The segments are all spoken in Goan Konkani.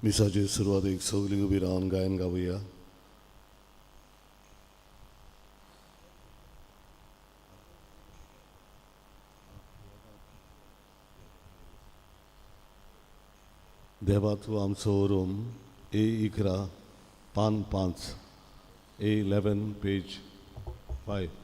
मिसाचे सुरवातेक सगळीं उबी रावन गायन गावया. देवा तूं आमचो रोम ए 11 पान 5 A 11 page 5.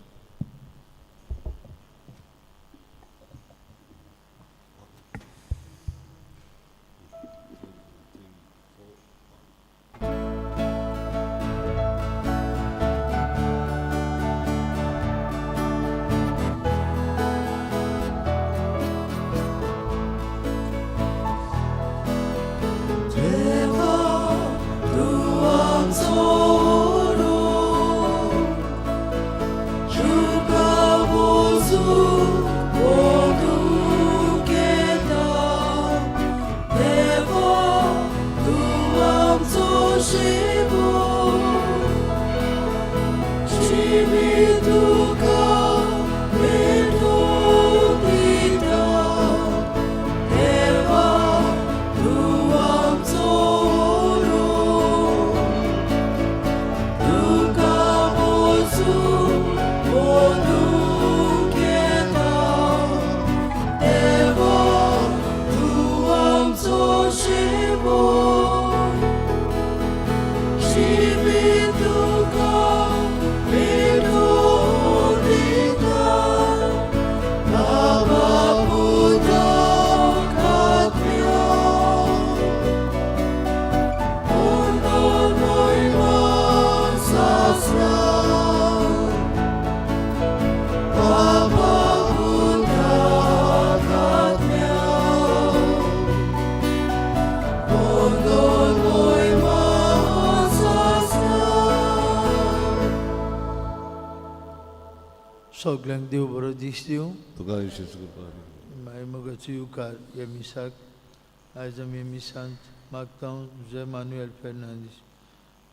सगल्यांक देव बरो दीस दिवं. तुका मागीर मोगाचो युकार ह्या मिसाक आयज आमी मिसांत मागता जे मानुएल फेर्नांदीस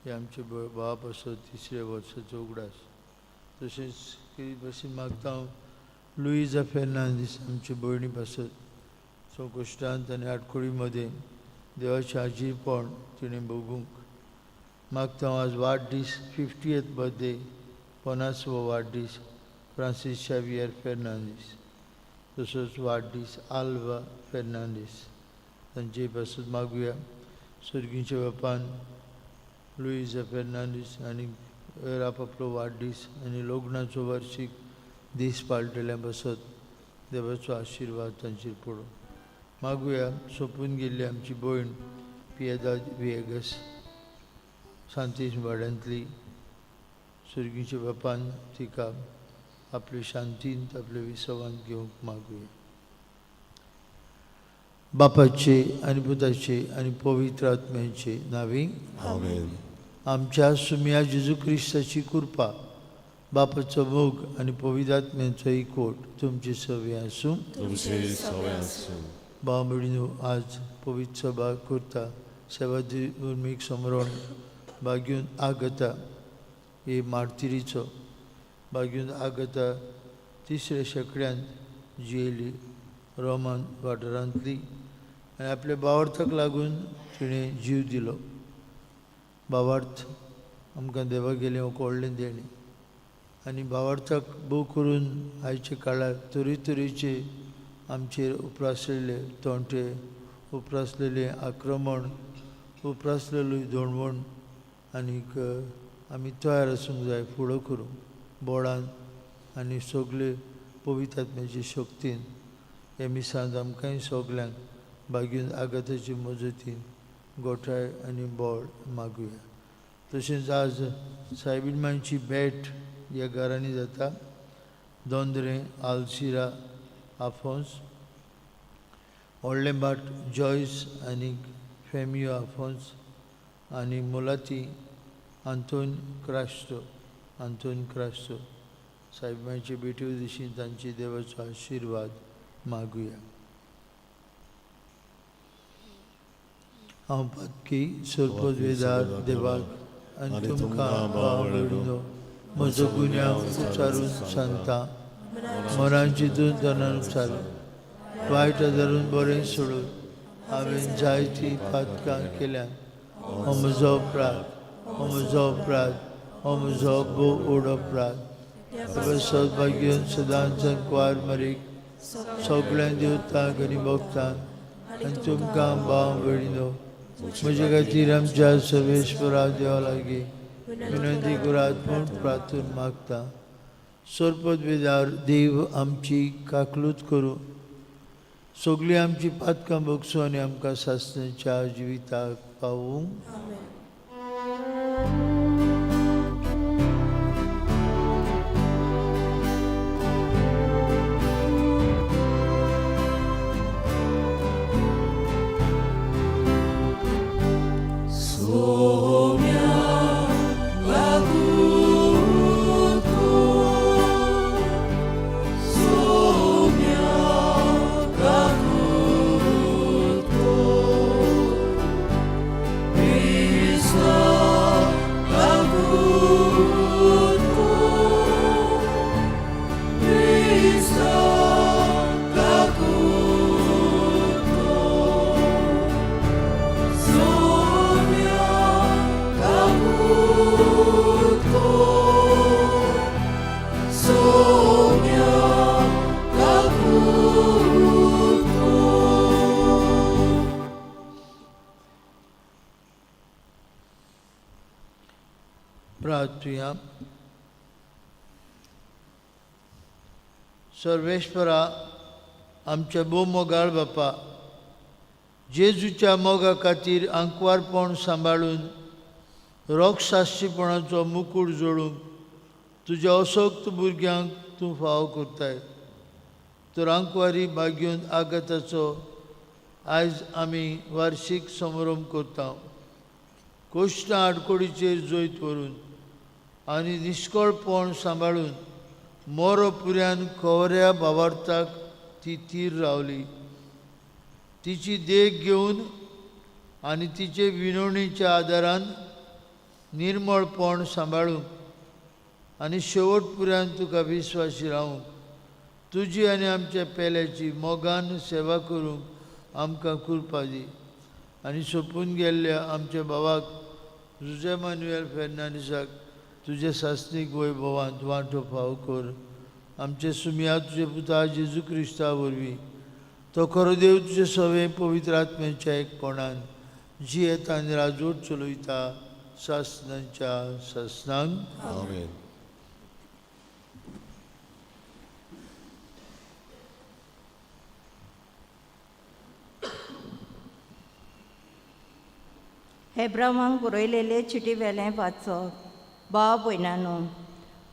हे आमचे भावा पासत तिसऱ्या वर्साचो उगडास. तशेंच कितें भाशेन मागता लुईजा फेर्नांदीस आमचे भयणी पासत संकश्टांत आनी आडखळी मदें देवाचें आजीरपण तिणें भोगूंक मागता. आज वाडदीस 50th birthday 50वो वाडदीस फ्रांसीस शावियर फेर्नांदीस, तसोच वाडदीस आल्वा फेर्नांदीस तांचे पासत मागुया. सर्गीच्या बापान लुईजा फेर्नांदीस आनी आपआपलो वाडदीस आनी लग्नाचो वार्षीक दीस पाळटल्या पासत देवाचो आशिर्वाद तांचेर पडूं. मागुया. सोंपून गेल्ली आमची भयण पियेदाद विएगस सांतीस वाड्यांतली सर्गीच्या बापान तिका आपले शांतींत आपले विसवांत घेवंक मागुया. बापाचे आनी पुताचे आनी पवित्र आत्म्याचे नांवी आमेन. आमच्या सुम्या जेजू क्रिस्ताची कृपा, बापाचो मोग आनी पवित्र आत्म्याचो एकवट तुमचे सवे आसूं. तुमचे सवे आसूं. भाव भयणीनो, आज पवित्र सभा करता सेवा धर्मीक समरण बागून आगता हे मार्तिरीचो बागून आगता तिसऱ्या शेंकड्यांत जियेली रोमन वाठारांतली आनी आपल्या भावार्थाक लागून तिणें जीव दिलो. भावार्थ आमकां देवा गेलें हो व्हडलें देणें आनी भावार्थाक भोव करून आयच्या काळार तरेतरेचे आमचेर उप्रासलेले तोंटे, उप्रासलेलें आक्रमण, उप्रासलेली दोणवण आनीक आमी तयार आसूंक जाय फुडो करूंक बोळान आनी सगळे पवित्र आत्म्याचे शक्तीन. हे मिसांत आमकांय सगल्यांक बागीन आगाताचे मजतीन गोठाय आनी बळ मागुया. तशेंच आज सायबीण मांयची भेट ह्या घरांनी जाता. दोंदरे आलशिरा आफोंस, व्हडलें भाट जॉयस आनी फेमियो आफोंस आनी मुलाती आंतोन क्रास्टो, आंतोन क्रास्टो सायबांचे भेटी दिशी तांची देवाचो आशिर्वाद मागुया. हांव पातकी सर्पवेदार देवाक आनी तुमकां भाव भयणीनो म्हजो गुन्यांव उच्चारून सांगता. मनान चिंतून तनान उच्चारून वायट धरून बरें सोडून हांवें जायतीं पातकां केल्यात. हो म्हजो अपराध, हो म्हजो अपराध, हो म्हजो भोव व्हड अपराध. सद्भाग्यन सदांच कुवार मरीक सगळ्या देवतांक आनी भक्तांक आनी तुमकां भाव भयणीनो म्हजे खातीर आमच्या सर्वेश्वरा देवा लागीं विनंती करात म्हूण प्रार्थून मागता. सरपद वेदार देव आमची काकलूत करूं, सगळीं आमची पातकां भोगसूं आनी आमकां सासणाच्या जिविताक पावूं. प्रार्थुया. सर्वेश्वरा आमच्या भोव मोगाळ बापा, जेजूच्या मोगा खातीर आंकवारपण सांबाळून रोगशास्त्रीपणाचो मुकूट जोडूंक तुज्या असक्त भुरग्यांक तूं फावो करताय. तर आंकवारी भाग्योन आघाताचो आयज आमी वार्षीक समारंभ करता. कोश्टां आडकोडीचेर जैत व्हरून आनी निश्कळपण सांबाळून मोरो पुऱ्यान खवऱ्या भावार्थाक ती तीर रावली. तिची देख घेवन आनी तिचे विनवणीच्या आदारान निर्मळपण सांबाळूंक आनी शेवट पुऱ्यान तुका विस्वासी रावूंक तुजी आनी आमच्या पेल्याची मोगान सेवा करूंक आमकां कृपा दी. आनी सोंपून गेल्ल्या आमच्या भावाक जुजे मानुएल फेर्नांडीसाक तुजे सासणीक वैभवांत वांटो फावो कर. आमचे सुमया तुजे पुता जेजू क्रिस्ता वरवीं तो खरो देव तुजे सवे पवित्र आत्म्याच्या एकपणान जियेता आनी राजवट चलयता सासणांच्या सासणांक. आमेन. हेब्रावांक बरयलेले चिटी वेलें वाचप. भाव भयणानो,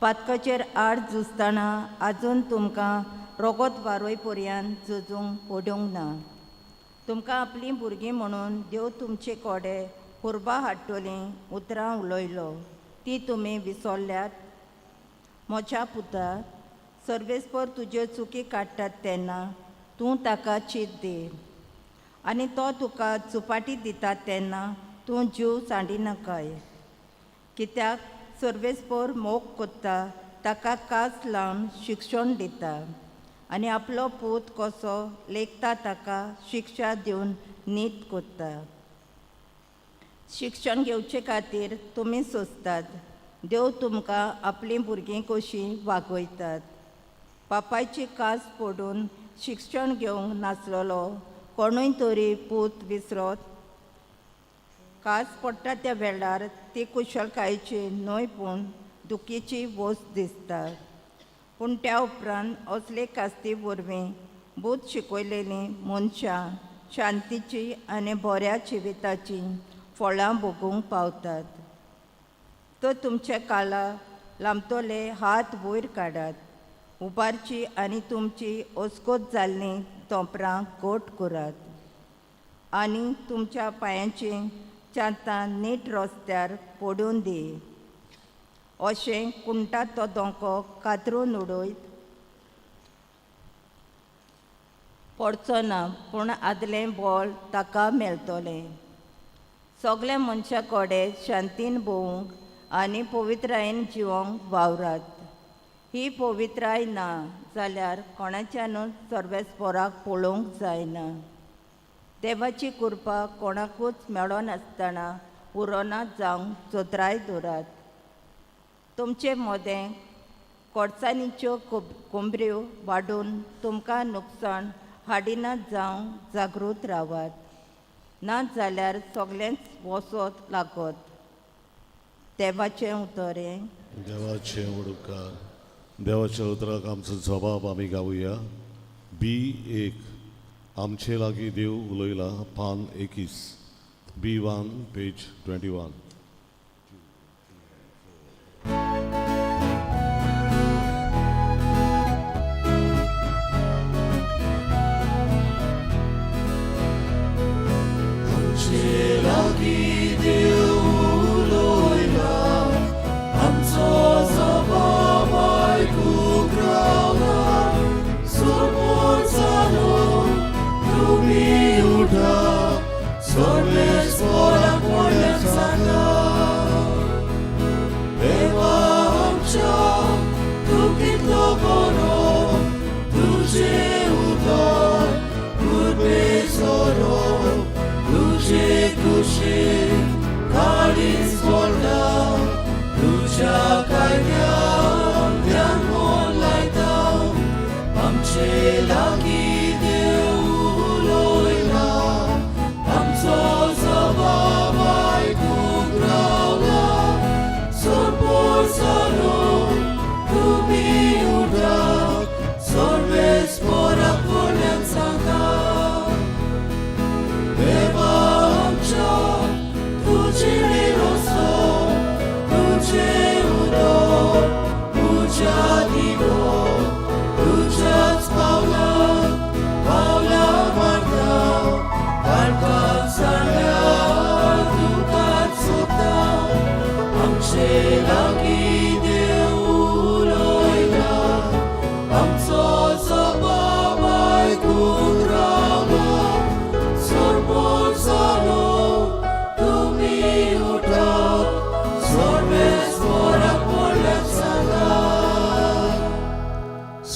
पातकाचेर आड झुजतना आजून तुमकां रोगोत वारोय पर्यंत झुजूंक पडूंक ना. तुमकां आपलीं भुरगीं म्हणून देव तुमचे कोडे कुर्बा हाडटलीं उतरां उलयलो ती तुमी विसरल्यात. म्हज्या पुता, सर्वेस्पर तुज्यो चुकी काडटात तेन्ना तूं ताका चीत दी आनी तो तुका चुपाटी दिता तेन्ना तूं जीव सांडिनाकाय. कित्याक सर्वेस्पर मोग कोत्ता ताका कास लावन शिक्षण दिता आनी आपलो पूत कसो लेखता ताका शिक्षा दिवन नीत कोत्ता. शिक्षण घेवचे खातीर तुमी सोंसतात. देव तुमकां आपलीं भुरगीं कशीं वागयतात. बापायची कास पडून शिक्षण घेवंक नासलेलो कोणूय तरी पूत विसरत. कास पडटा त्या वेळार ती कुशळकायेची न्हय पूण दुखीची वस्त दिसता. पूण त्या उपरांत असले कास्ती वरवीं बूद शिकयलेलीं मनशां शांतीची आनी बऱ्या जिविताची फळां भोगूंक पावतात. तर तुमचे काला लांबतले हात वयर काडात, उबारची आनी तुमची अस्कोत जाल्लीं तोंपरां गोट करात आनी तुमच्या पांयांची चांतां नीट रस्त्यार पडून दी. अशें कुंटा तो दोंको कातरून उडयत पडचो ना, पूण आदलें बळ ताका मेळटलें. सगल्या मनशां कडेन शांतीन भोवूंक आनी पवित्रायेन जिवोंक वावरात. ही पवित्राय ना जाल्यार कोणाच्यानूच सर्वेस्पराक पळोवंक जायना. देवाची कृपा कोणाकूच मेळनासतना उरोना जावंक चोत्राय दवरात. तुमचे मदें कोडसाणीच्यो कोंबऱ्यो वाडून तुमकां नुकसाण हाडिनात जावंक जागृत रावात, ना जाल्यार सगळेंच वसत लागत. देवाचें उतर हें. देवाचें उपकार. देवाच्या उतराक आमचो जबाब आमी गावया. बी 1 आमचे लागीं देव उलयला, पान 21, B1 page 21.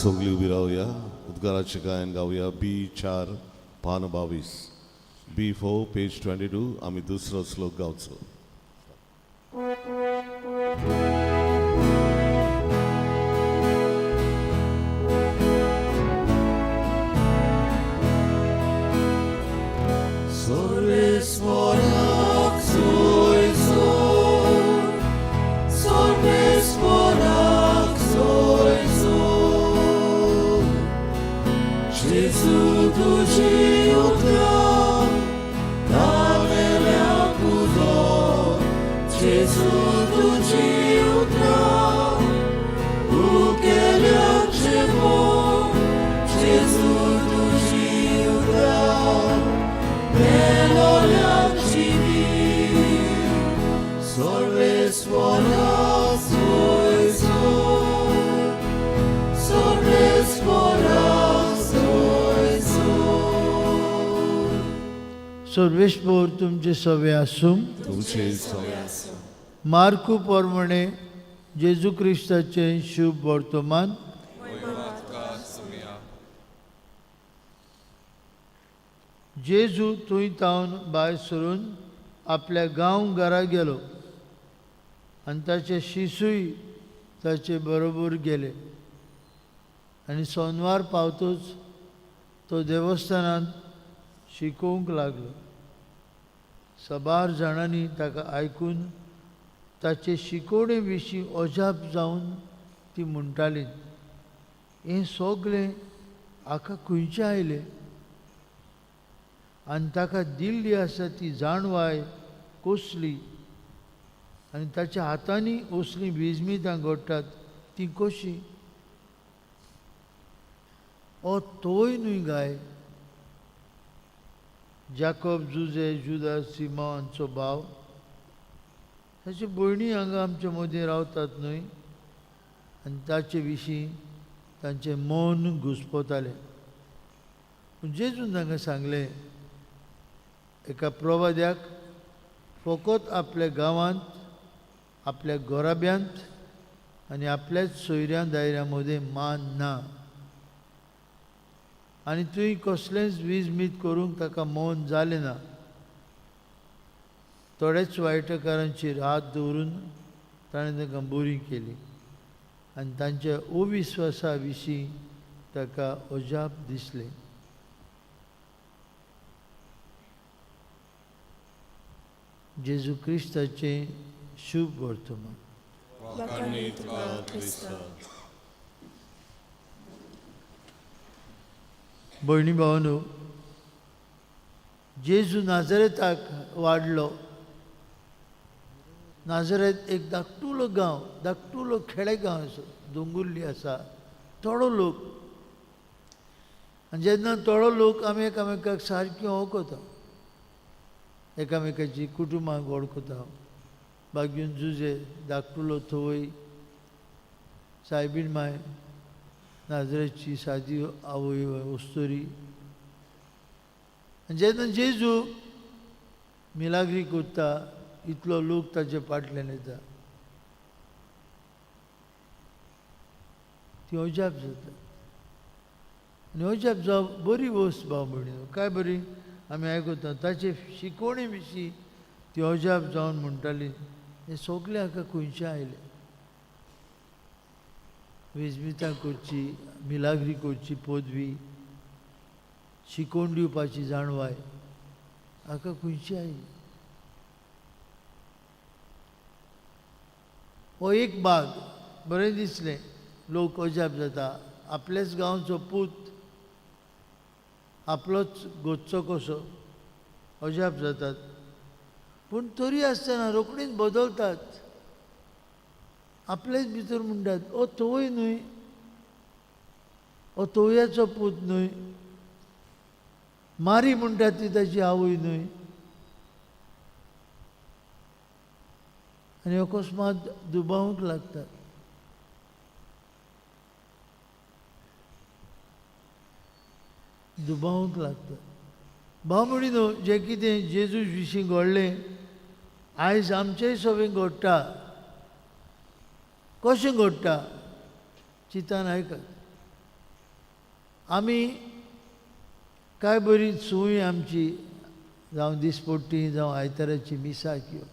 सगळी उबी रावया, उद्गाराचें गायन गावया. बी 4 पान 22, B4 page 22. आमी दुसरो श्लोक गावचो. सर्वेस्पोर तुमचे सवे आसूं. तुमचे सवे आसूं. मार्कू प्रमाणे जेजू क्रिस्ताचें शुभ वर्तमान. जेजू थंय तावन भायर सरून आपल्या गांव घरा गेलो आनी ताचे शिशूय ताचे बरोबर गेले. आनी सोनवार पावतूच तो देवस्थानांत शिकोवंक लागलो. सबार जाणांनी ताका आयकून ताचे शिकोवणे विशीं अजाप जावन ती म्हणटाली, हें सगळें हाका खंयचें आयलें आनी ताका दिल्ली आसा ती जाणवाय कसली आनी ताच्या हातांनी असलीं विजमितां घडटात तीं कशीं? ओ तोय न्हय गाय जाकोब, जुजे, जुदा, सिमा हांचो भाव, ताची भयणी हांगा आमचे मदीं रावतात न्हय? आनी ताचे विशीं तांचें मन घुस्पतालें. पूण जेजून तांकां सांगलें, एका प्रवाद्याक फकत आपल्या गांवांत, आपल्या घराब्यांत आनी आपल्याच सोयऱ्यां दायऱ्यां मदीं मान ना. आनी तुवें कसलेंच वीजमीत करूंक ताका मौन जालें ना. थोड्याच वायटकारांचेर हात दवरून ताणें तांकां बरी केली आनी तांच्या अविस्वासा विशीं ताका अजाप दिसलें. जेजू क्रिस्ताचें शुभ वर्तमान. भयणी भावांनो, जेजू नाझरेताक वाडलो. नाझरेत एक धाकटुलो गांव, धाकटुलो खेडेगांव आसा, दोंगुल्ली आसा, थोडो लोक. आनी जेन्ना थोडो लोक आमी एकामेकाक सारकी वळखता, एकामेकाची कुटुंबांक वळखता. बागीन जुजे धाकटुलो थवय, सायबीण माय, नाजरेची सादी आवय वस्तुरी. आनी जेन्ना जेजू मिलाग्री करता इतलो लोक ताचे फाटल्यान येता, ती अजाप जाता. आनी अजाप जावप बरी वस्त भाव भयणीनो. काय बरी आमी आयकता ताचे शिकवणे विशीं ती अजाप जावन म्हणटाली, हें सगळें हाका खंयचें आयलें? विजमितां करची, मिलाग्री करची पदवी, शिकोवन दिवपाची जाणवाय हाका खंयची आयली? हो एक भाग बरें दिसलें, लोक अजाप जाता, आपल्याच गांवचो पूत आपलोच गोदचो कसो, अजाप जातात. पूण तरी आसतना रोखडीच बदलतात, आपलेच भितर म्हणटात, ओ तोवूय न्हय, ओ तोवयाचो पूत न्हय, मारी म्हणटात ती ताची आवय न्हय. आनी अकस्मात दुबावूंक लागतात. दुबावूंक लागतात. भाव भयणीनो, जें कितें जेजू विशीं घडलें आयज आमचेय सगळें घडटा. कशें घडटा चिंतान आयकात. आमी काय बरी संवय आमची, जावं दिसपट्टी, जावं आयताराची मिसाक यो,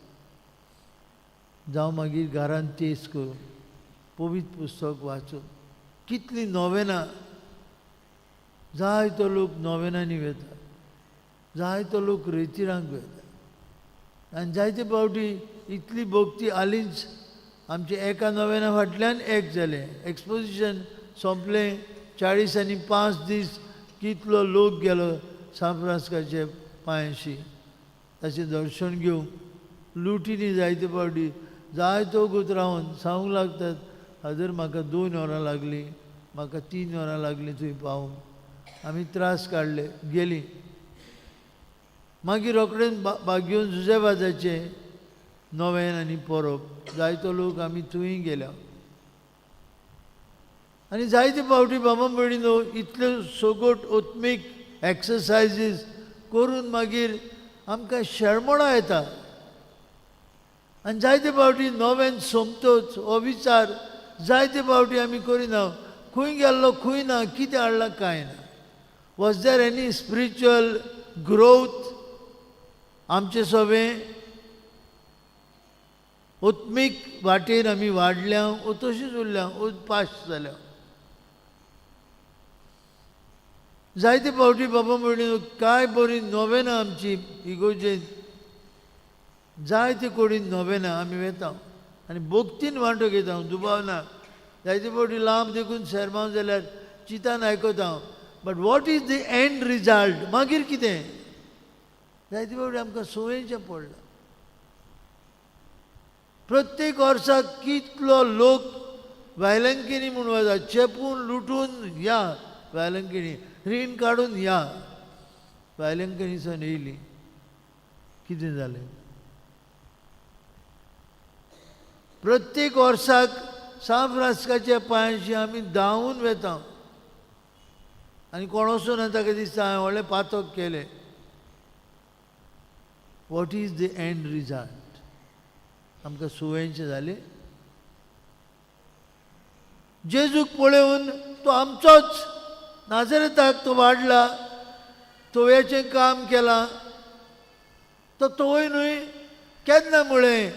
जावं मागीर घरांत तेज करून पवित्र पुस्तक वाचून, कितली नोवेनां, जायतो लोक नोवेनांनी वता, जायतो लोक रेतिरांक वता. आनी जायते फावटी इतली भक्ती हालींच आमचे एका नोवेना फाटल्यान एक जालें, एक्सपोजिशन सोंपलें, 40 आनी 5 दीस कितलो लोक गेलो सान फ्रांसिस्काचे पांयांशी ताचें दर्शन घेवंक. लुटीनी जायते फावटी जायतो वगत रावन सांगूंक लागतात, फादर म्हाका 2 वरां लागलीं, म्हाका 3 वरां लागलीं थंय पावूंक, आमी त्रास काडले, गेलीं. मागीर रोखडेच बागेवन जुजेबाजाचें नोवेन आनी परब, जायतो लोक आमी थंय गेल्या. आनी जायते फावटी बाबा भयणीनो इतल्यो सगट आत्मीक एक्सरसायजीस करून मागीर आमकां शेळमोणां येता. आनी जायते फावटी नोवेन सोंपतच हो विचार जायते फावटी आमी करिना, खंय गेल्लो खंय ना, कितें हाडलां कांय ना. Was there any spiritual growth आमचे सगळें आत्मीक वाटेर आमी वाडल्या ओ तशीच उरल्या ओ पास जाल्या? जायते फावटी बाबा भयणीनो काय बरी नोवेनां आमची इगोर्जेंत, जायते कोडीन नोवेनां आमी वेता आनी भक्तीन वांटो घेता, दुबाव ना. जायते फावटी लांब देखून सेरमांव जाल्यार चिंतान आयकता, but what is the end result? मागीर कितें? जायते फावटी आमकां संवयेचें पडलां. प्रत्येक वर्साक कितलो लोक वेलंकिनी म्हूण वता, चेपून लुटून या वेलंकिनी, रीण काडून या वेलंकिनीसान येयली, कितें जालें? प्रत्येक वर्साक सान फ्रांसिस्काच्या पांयांशी आमी धांवून वेता आनी कोण वचून ताका दिसता हांवें व्हडलें पातक केलें. What is the end result? आमकां सुवेंचें जालें. जेजूक पळोवन तो आमचोच, नाजरेताक तो वाडला, तोव्याचें काम केलां, तो तोवय न्हय केन्ना म्हळें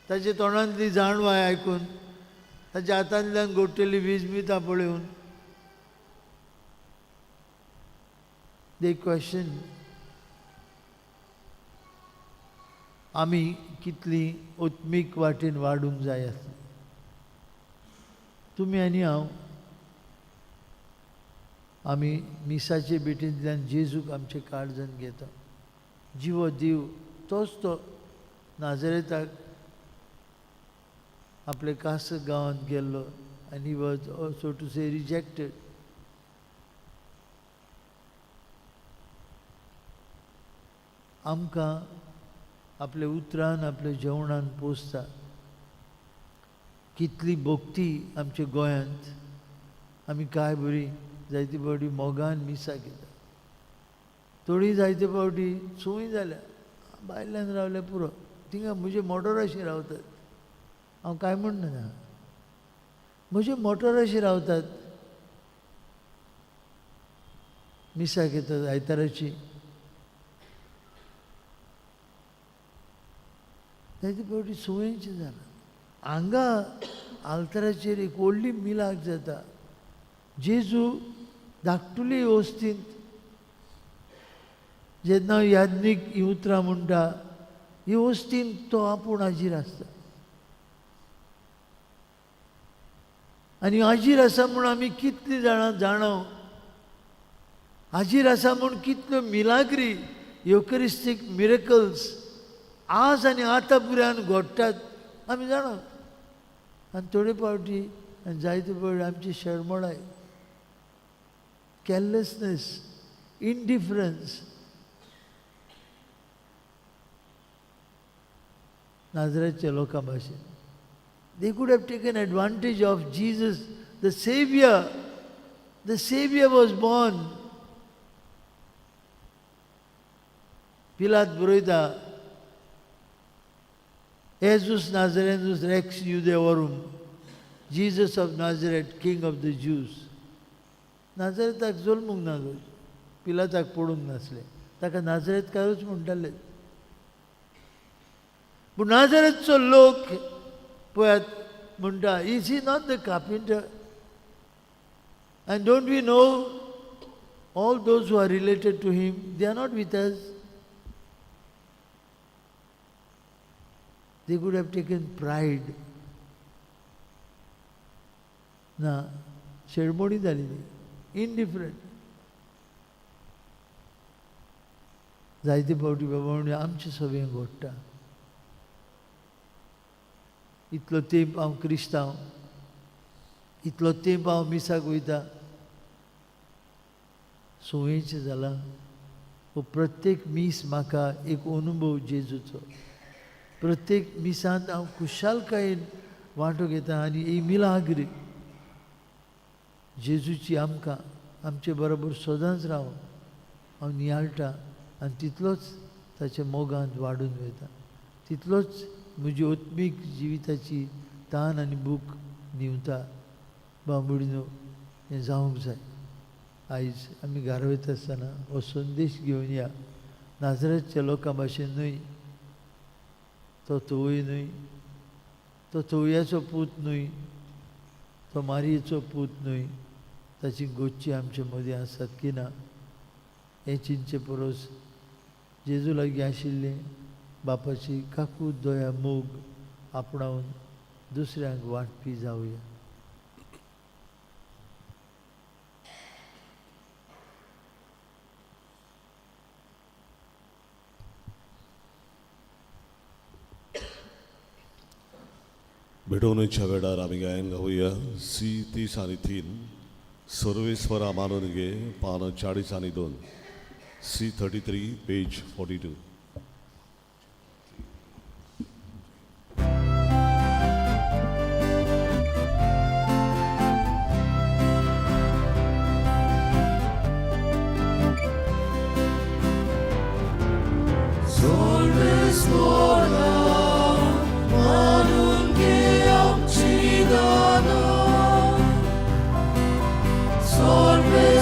ताच्या तोंडांतली जाणवाय आयकून, ताच्या हातांतल्यान घडटली विजमितां पळोवन. They question आमी कितली आत्मीक वाटेन वाडूंक जाय आसली. तुमी आनी हांव आमी मिसाचे भेटींतल्यान जेजूक आमचे काळजान घेता. जिवो दीव तोच तो नाजरेताक आपले कास गांवांत गेल्लो आनी he was so to say rejected. आमकां आपल्या उतरान आपल्या जेवणान पोसता. कितली भक्ती आमच्या गोंयांत, आमी काय बरी जायते फावटी मोगान मिसां घेता, थोडी जायते फावटी संवय जाल्या भायल्यान रावल्या पुरो, थिंगा म्हजे मोटराशी रावतात, हांव कांय म्हणना, म्हजे मोटराशी रावतात, मिसाक येतात आयताराची. जायते फावटी संवयेचें जालां. हांगा आल्तराचेर एक व्हडली मिलाग जाता. जेजू धाकटुली वस्तींत जेन्ना याज्ञीक ही उतरां म्हणटा, ही वस्तींत तो आपूण हाजीर आसता आनी हाजीर आसा म्हूण आमी कितलीं जाणां जाणाव, हाजीर आसा म्हूण कितल्यो मिलाग्री, युकरिस्टीक मिरेकल्स आज आनी आतां पुरान घडटात आमी जाणा. आनी थोडे फावटी आनी जायते फावटी आमची शरमळाय, कॅरलेसनेस, इनडिफरन्स नाजरेतच्या लोकां भाशेन. They could have taken advantage of Jesus, the Savior. The Savior was born. पिलात बरयता, Jesus Nazarenus Rex Judeorum, Jesus of Nazareth, King of the Jews. नाजरेताक जल्मूंक ना, पिलाताक पडूंक नासलें, ताका नाजरेतकारूच म्हणटाले. पूण नाजरेतचो लोक पळयात म्हणटा, is he not the carpenter? And don't we know all those who are related to him, they are not with us. They could have taken pride. ना, शेडमोणी जाली ती, इनडिफरंट. जायते फावटी बाबा म्हणजे आमचें सगळें घडटा. इतलो तेंप हांव क्रिस्तांव, इतलो तेंप हांव मिसाक वयता, संवयेचें जालां. हो प्रत्येक मीस म्हाका एक अनुभव जेजूचो. प्रत्येक मिसांत हांव खुशालकायेन वांटो घेता आनी ही मिलाग्री जेजूची आमकां आमचे बरोबर सदांच रावन हांव नियाळटा आनी तितलोच ताच्या मोगांत वाडून वयता, तितलोच म्हजी आत्मीक जिविताची तान आनी भूक न्हिवता. बांबुडीनो, हें जावंक जाय. आयज आमी घरा वयता आसतना हो संदेश घेवन या. नाजरेतच्या लोकां भाशेन न्हय, तो तोवूय न्हय, तो तोवयाचो पूत न्हय, तो मारयेचो पूत न्हय, ताची गोच्ची आमचे मदीं आसात की ना हें चिंतचे परस जेजू लागीं आशिल्लें बापाची काकूत, दया, मोग आपणावन दुसऱ्यांक वांटपी जावया. भेटवणेच्या वेळार आमी गायन गावया सी 30 आनी 3, सर्वेस्वरा मानून घे, पान 40 आनी 2, सी 33 पेज 42. Sorve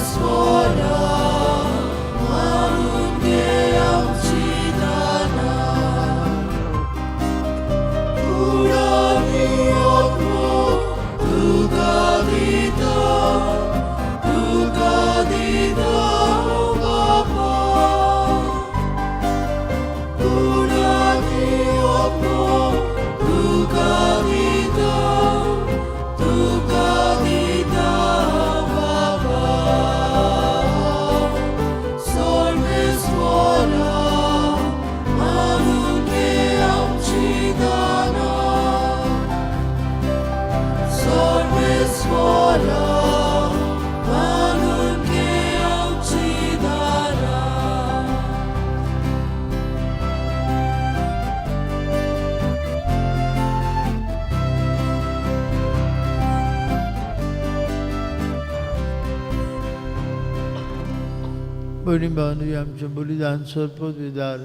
भयणी भावांनी आमचें बलिदान सरपदवीदार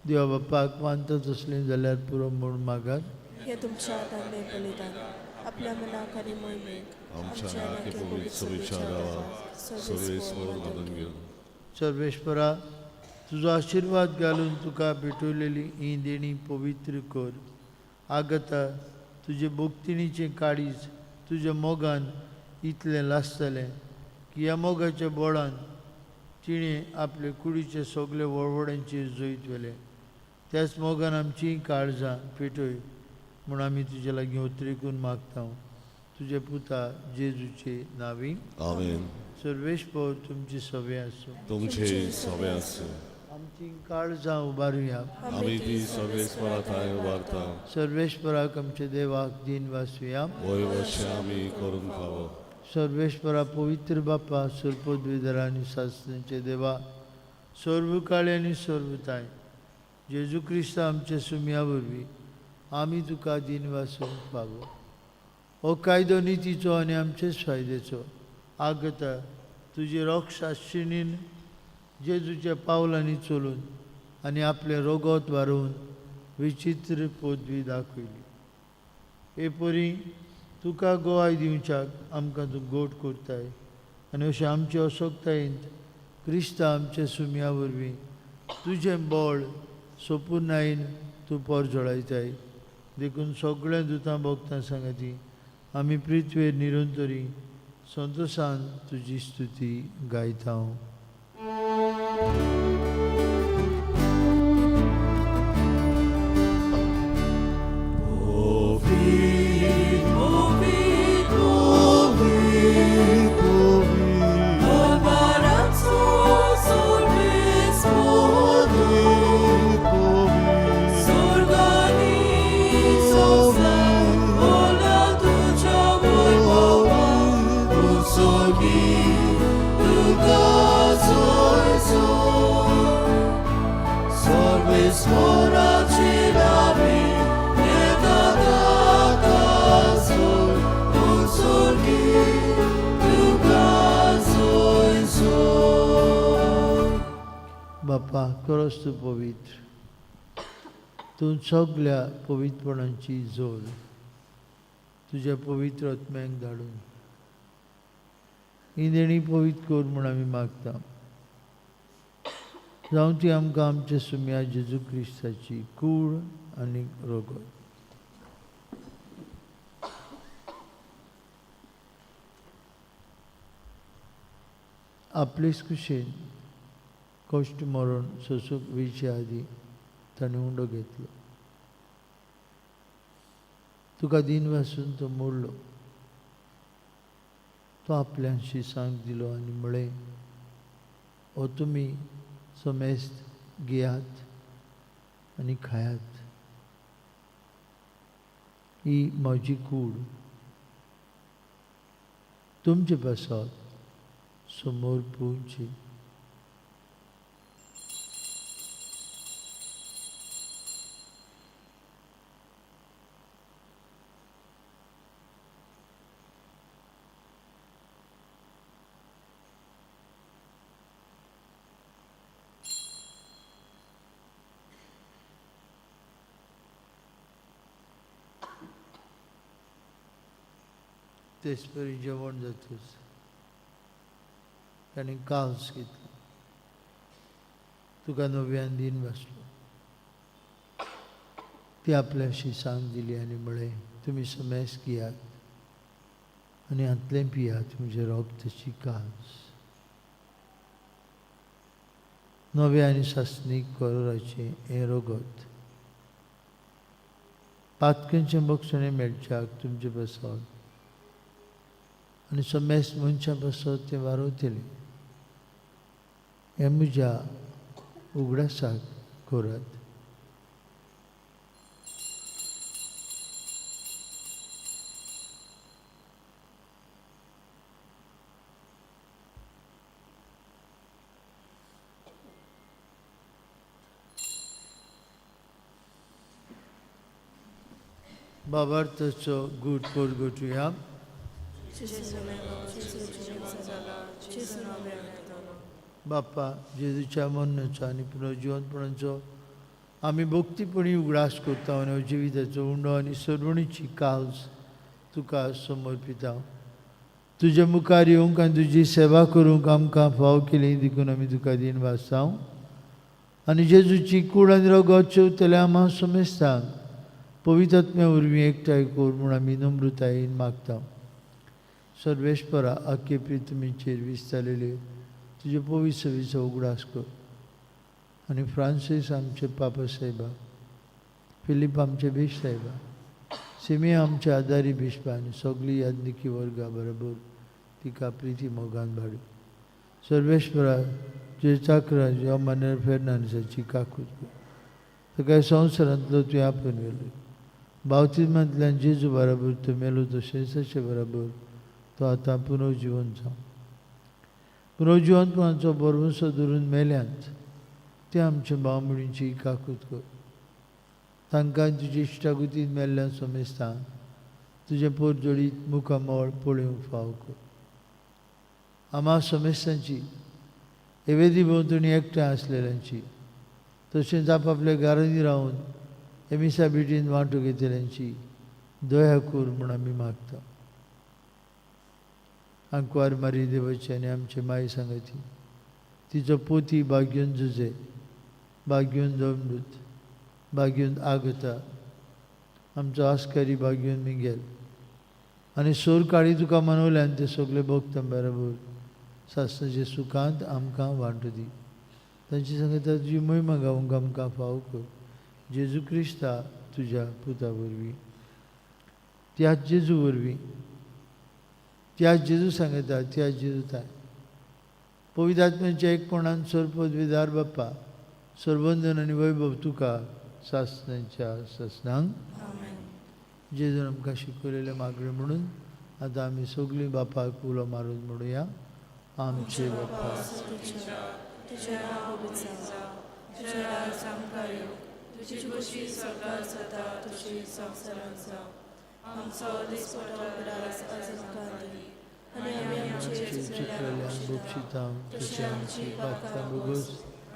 देवा बापाक मानता तसलें जाल्यार पुरो म्हूण मागात. हे तुमच्या हातांतलें बलिदान आपल्या मनाक आनी मोहिमेक आमच्या नाके पवित्र सभेच्या देवा सर्वेस्पर वंदन घेवन. सर्वेश्वरा तुजो आशिर्वाद घालून तुका भेटवलेली ही देणी पवित्र कर. आगता तुजे भोगतिणीचें काळीज तुज्या मोगान इतलें लासतलें की ह्या मोगाच्या बोळान तिणें आपले कुडीचे सगळे वळवळ्यांचेर जैत व्हेलें. त्याच मोगान आमचीं काळजां पेटय म्हूण आमी तुजे लागीं उतरेकून मागता तुजे पुता जेजूचे नांवी. आमेन. सर्वेस्पर तुमची सवे आसूं. तुमचे सवे आसूं. आमची काळजां उबारुया. आमी ती सर्वेस्परा थांय उबारता. सर्वेस्पराक आमच्या देवाक दीन वासुया. वय वशें आमी करूंक फावो. सर्वेस्परा पवित्र बापा सर्पद्विधरा आनी सासणाचे देवा सर्व काळी आनी सर्वताय जेजू क्रिस्त आमच्या सुम्या वरवीं आमी तुका दीन वासूंक फावो. हो कायदो नितीचो आनी आमचेच फायद्याचो आगता तुजी रोगशाशिणीन जेजूच्या पावलांनी चलून आनी आपलें रोगोत वारोवन विचित्र पदवी दाखयली. हे परी तुका गोवाय दिवच्याक आमकां तूं गोड करताय आनी अशें आमचे असोक्तायेंत क्रिस्ता आमच्या सुम्या वरवीं तुजें बळ सोपुर्णायेन तूं परजळायताय. देखून सगळ्या दुतां भोगतां सांगाती आमी पृथ्वेर निरंतरी संतोशान तुजी स्तुती गायता. बापा खरोच तूं पवित्र, तूं सगल्या पवित्रपणाची जोड तुज्या पवित्र आत्म्याक धाडून ही देणी पवित्र कर म्हूण आमी मागता. जावं ती आमकां आमच्या सुम्या जेजू क्रिस्ताची कूड आनी रोगत. आपलेच कुशेन कश्ट मरण सोसूंक वेचे आदीं ताणें उंडो घेतलो. तुका दीन वासून तो मोडलो. तो आपल्याशी सांग दिलो आनी म्हळें, हो तुमी समेस्त घेयात आनी खायात, ही म्हजी कूड तुमचे पासत समोर पुवची. तेच परी जेवण जातच ताणें काल्स घेतलो. तुका नव्यान दीन बसलो. ती आपल्याशी सांग दिली आनी म्हळें, तुमी समेस घेयात आनी हांतलें पियात म्हजें रोगताची काल्स. नव्या आनी सासणीक करोराचें हें रोगत पातकांचें बक्षणें मेळच्याक तुमचें पासत आनी समेस्त मनशां पासत तें वारवतलें. हें म्हज्या उगडासाक करात. बाबार्थाचो गूट परगटुया. बाप्पा जेजूच्या मरणाचो आनी पुनर्जिवंतपणाचो आमी भक्तीपणी उगडास करता आनी जिविताचो उंडो आनी सरवणीची काल्स तुका समर्पिता. तुज्या मुखार येवंक आनी तुजी सेवा करूंक आमकां फाव केली देखून आमी तुका दीन वाचता. आनी जेजूची कूड आनी रगत चेवतल्या आमा समेस्तांक पवित्र वरवीं एकठांय कर म्हूण आमी नम्रतायेन मागता. सर्वेस्परा आख्खे पृथ्वीचेर विस्तारलेले तुजे पवित्र सवेचो उगडास कर आनी फ्रांसीस आमचे पापा साहेबा, फिलीप आमचे बेश साहेबा, सिमिया आमचे आदारी बिश्पा आनी सगळी याज्ञिकी वर्गा बरोबर तिका प्रिती मोगान भाडू. सर्वेस्परा तुजे चाकरा ज्यो मानेर फेर्नांडीसाची काकूत कर, ताका संवसारांतलो तुवें आपोवन व्हेलो. बावतिज्मांतल्यान जेजू बराबर तो मेलो तशेंच ताचे बराबर तो आतां पुनर्जिवन जावं. पुनर्जिवनपणाचो भरवंसो धरून मेल्यांत ते आमच्या भाव भयणींची काकूत कर. तांकां तुजे इश्टागतीन मेल्ल्यान समेस्तांक तुजें पोरजोडीत मुखामळ पळोवंक फाव कर. आमा समेस्तांची एवेदी भोंवतणी एकठांय आसलेल्यांची तशेंच आपापल्या घरांनी रावन एमिसा भेटीन वांटो घेतल्यांची दया कर म्हूण आमी मागता. आंकवार मारी देवाची आनी आमचे माई सांगती तिचो पोती बाग्योन जुजे, बाग्योन जमदूत, बाग्योन आगता, आमचो आस्कारी बाग्योन मिगेल आनी सोर काळी तुका मनवल्यान ते सगळे भोगता बरोबर सासणाचे सुखांत आमकां वांटो दी. तांची सांगता तुजी महिमा गावंक आमकां फाव कर जेजू क्रिस्ता तुज्या पुता वरवीं, त्याच जेजू वरवीं, त्याच जेजू सांगता, त्याच जेजू ताय पवित्र आत्म्याच्या एकपणान सर्वपदवीदार बाप्पा सर्वंदन आनी वैभव तुका सासणाच्या सासणांक. जेजून आमकां शिकयलेलें मागणें म्हणून आतां आमी सगळीं बापाक उलो मारून म्हणुया. आमचे बापा तुझें नांव पवित्र जावं, तुजें राज आमकां येवं, तुजी खोशी स्वर्गार जाता तशी संवसारांत जावं. आमचो दिसपटो ग्रास आज आमकां दी आनी आमी आमचे चुकलेल्यांक बक्षिता तशें आमची पातकां भोगोस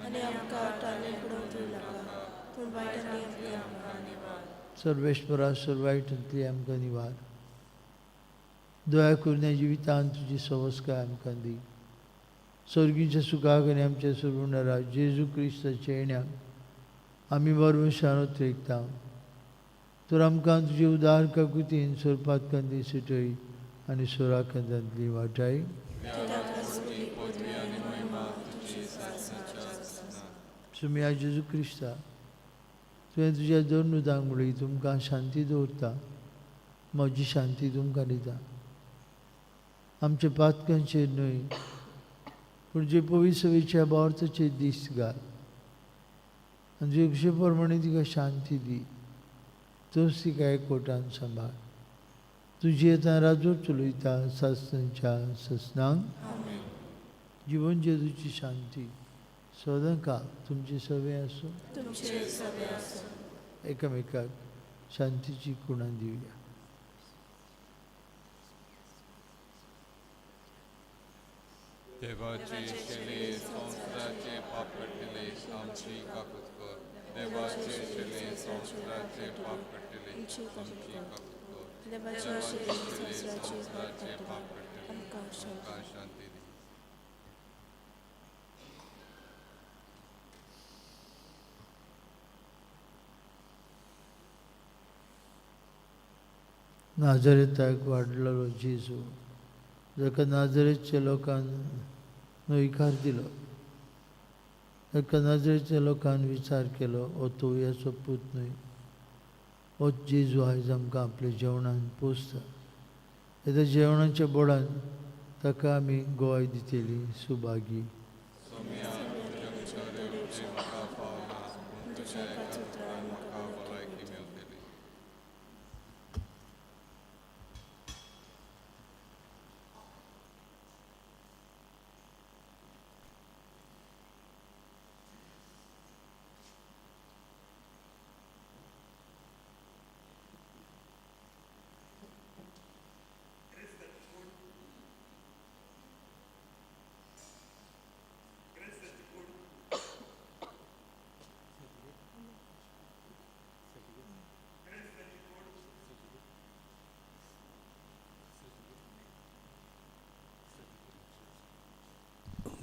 आनी आमकां ताणें पडोवंक दिवं नाका, पूण वायटांनी आमकां निवार. सर्वेश्वरा सर्वायटांतली आमकां निवार. दया करून ह्या जिवितांत तुजी सवस्काय आमकां दी. स्वर्गीच्या सुखाक आनी आमच्या सर्वणारा जेजू क्रिस्ताच्या येण्याक आमी बरवशान उतरेकता. तर आमकां तुजे उदार काकुतीन सोरपातकांती सुटय आनी सोराकांतांतली वाटाय. सुमया जेजू क्रिस्ता तुवें तुज्या दोन नुदांक म्हणली तुमकां शांती दवरता, म्हजी शांती तुमकां दिता. आमच्या पातकांचेर न्हय पूण जे पवित्र भावार्थाचेर दीस घाल आनी तुजे खुशे प्रमाणे तिका शांती दी. तोच तिका एकवटान सांबाळ. तुजी आतां राजवट चलयता सासणाच्या सासणांक. जिवन जेजूची शांती सदांकाळ तुमचे सवे आसूं. एकामेकाक शांतीची कुणां दिवया. देवाचे शेले संवसाराचे पाप काडटले आमची काकूत कर. देवाचे शेले संवसाराचे पाप काडटले आमची काकूत कर. देवाचे शेले संवसाराचे पाप काडटले आमकां आमकां शांती दी. नाजरेताक वाडलेलो जेजू जाका नाजरेतच्या लोकान न्हयकार दिलो, ताका नाजरेतच्या लोकान विचार केलो हो तोवयाचो पूत न्हय, हो जेजू आयज आमकां आपल्या जेवणान पोसता. येता जेवणाच्या बोडान ताका आमी गोवाय दितली सुभागी.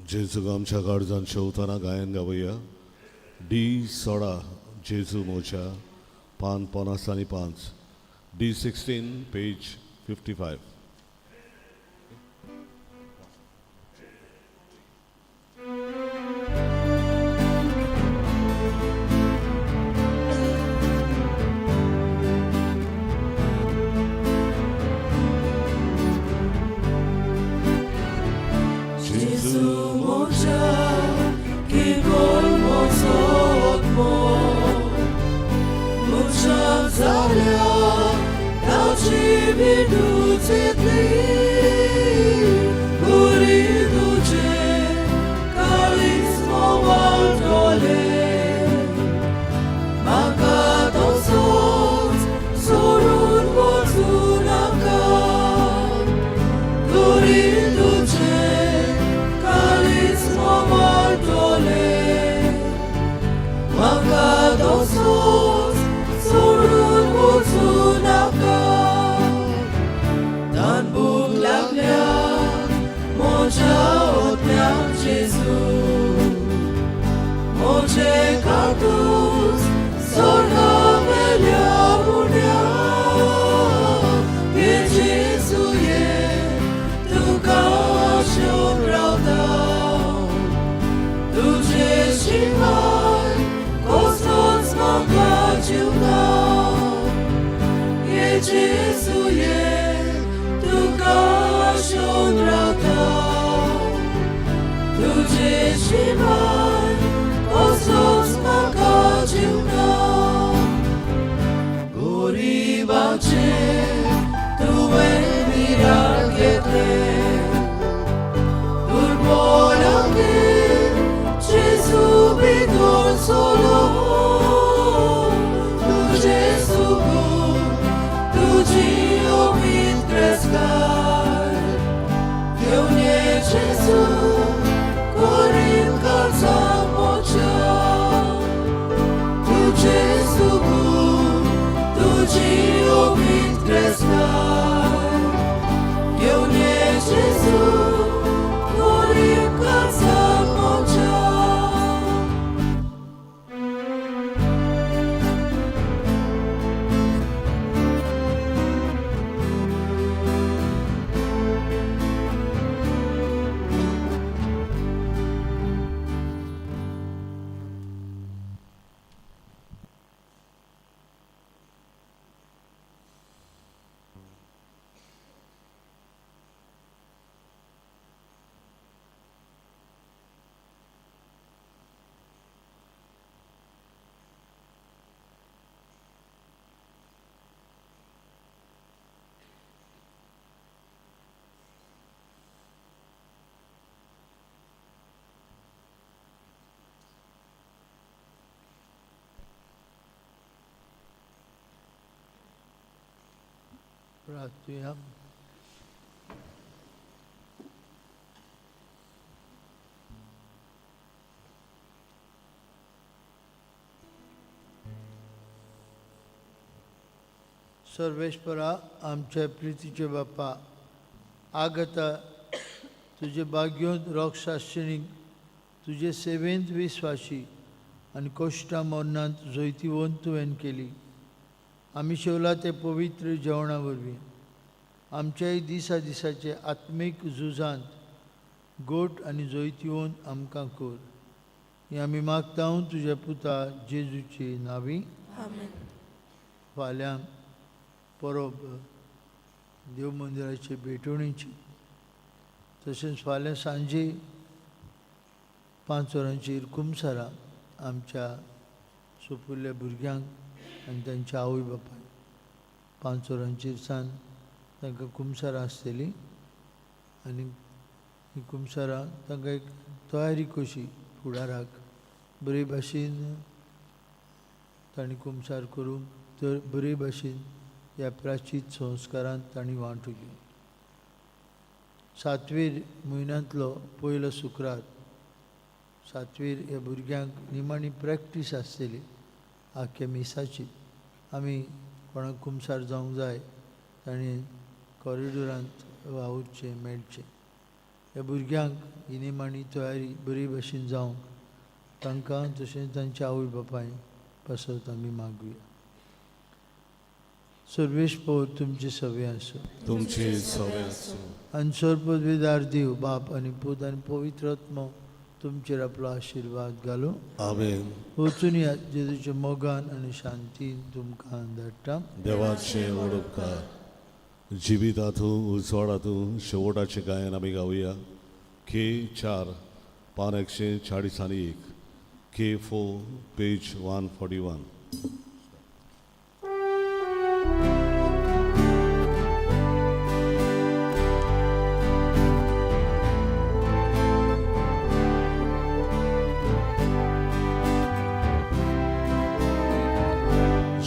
जेजूक आमच्या काळजान शेवतना गायन गावया. डी 16 जेजू मोच्या, पान 55, D 16 page 55. प्रार्थुया. सर्वेश्वरा आमच्या प्रितीचे बापा, आगता तुजे भाग्योंत रोगशास्त्रीक तुजे सेवेंत विस्वाशी आनी कश्टा मरणांत जैतिवंत तुवें केली. आमी शेवला ते पवित्र जेवणा वरवीं आमच्याय दिसा दिसाचे आत्मीक झुजांत गोट आनी जैतिवंत आमकां कर. हें आमी मागता तुज्या पुता जेजूचे नांवी. आमेन. फाल्यां परब देव मंदिराचे भेटवणीची, तशेंच फाल्यां सांजे 5 वरांचेर कुमसारां आमच्या सोपुल्ल्या भुरग्यांक आनी तांच्या आवय बापाय 5 वरांचेर सावन तांकां कुमसारां आसतलीं आनी ही कुमसारां तांकां एक तयारी कशी फुडाराक बरे भाशेन तांणी कुमसार करूंक तर बरे भाशेन ह्या प्राचीत संस्कारांत तांणी वांटो घेवं. सातवेर म्हयन्यांतलो पयलो शुक्रार सातवेर ह्या भुरग्यांक निमाणी प्रॅक्टीस आसतली आख्या मिसाची. आमी कोणाक कुमसार जावंक जाय तांणी कॉरिडोरांत वावुरचें मेळचें. ह्या भुरग्यांक ही निमाणी तयारी बरी भशेन जावंक तांकां तशेंच तांच्या आवय बापाय पासत आमी मागुया. सर्वेस्पर तुमचे सवे आसूं. तुमचे सवे आसूं. आनी सर्वपदवीदार देव बाप आनी पूत आनी पवित्र आत्मो तुमचेर आपलो आशिर्वाद घालूं. आमेन. वचून या जेजूच्या मोगान आनी शांतीन तुमकां धाडटा. देवाचे ओडपकार जिवितांतू उजवाडातू शेवटाचें गायन आमी गावया. के 4 पान 141, K4 page 141.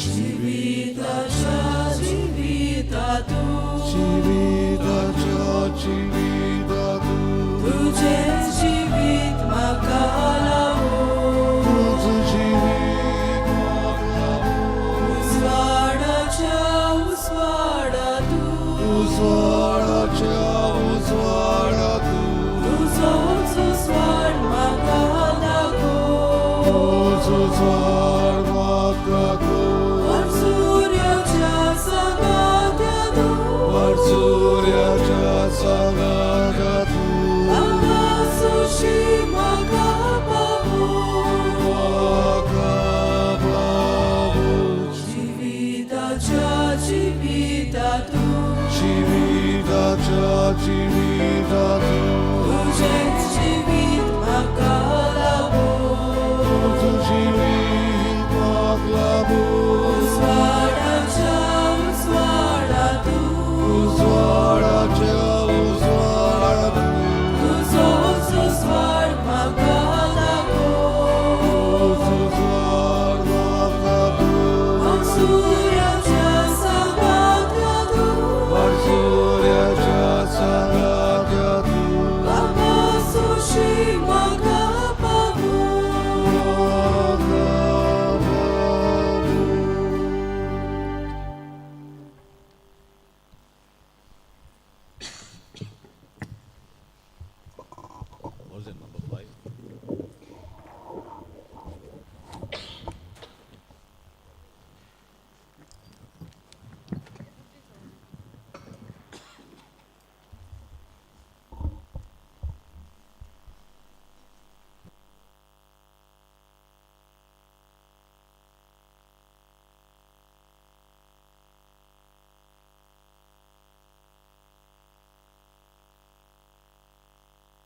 जिविताच्या जिविता तूं, जिविताच्या जिविता तूं, तुजें जिवीत म्हाका लावूं, तुझं जिवीत म्हाका उजवाडाच्या उजवाडा तूं, उजवाडाच्या उजवाडा तूं, तुजोच उजवाड म्हाका दाखोव, तुझं उजवाड म्हाका तूं, सुर्याच्या सांगात्या तूं, सुर्याच्या सांगाता तूं, आकाशशी म्हाका पावूं, म्हाका पावूं. जिविताच्या जिविता तूं, जिविताच्या जिविता तूं, तुजें